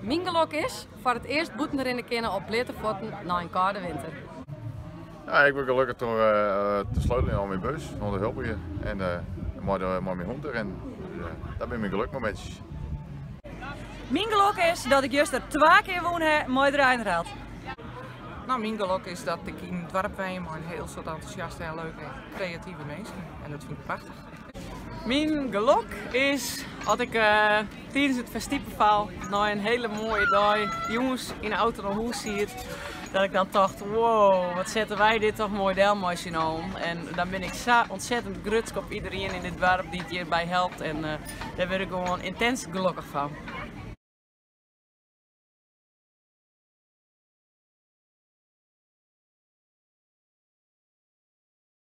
Myn gelok is, foar it earst bûten rinne kinne op bleate fuotten nei in kâlde winter. Ja, ik wurd gelokkich troch te sleuteljen oan myn bus, oan de help en mei myn hûn deryn. Dat binne myn gelokmomintsjes. Myn gelok is dat ik juster twa kear wûn ha mei it Reinrad. No, myn gelok is dat ik yn it doarp wenje mei in hiel soad entûsjaste en leuke kreative minsken en dat fyn ik prachtich. Myn gelok is as ik tidens it festival nei in hiele moaie dei jûns yn de auto nei hûs siet, dat ik dan tocht, wow, wat sette wy dit toch moai del mei syn allen. En dan bin ik sa ontzettend grutsk op iedereen yn dit doarp dy't hjirby helpt en dêr wurd ik gewoan yntins gelokkich fan.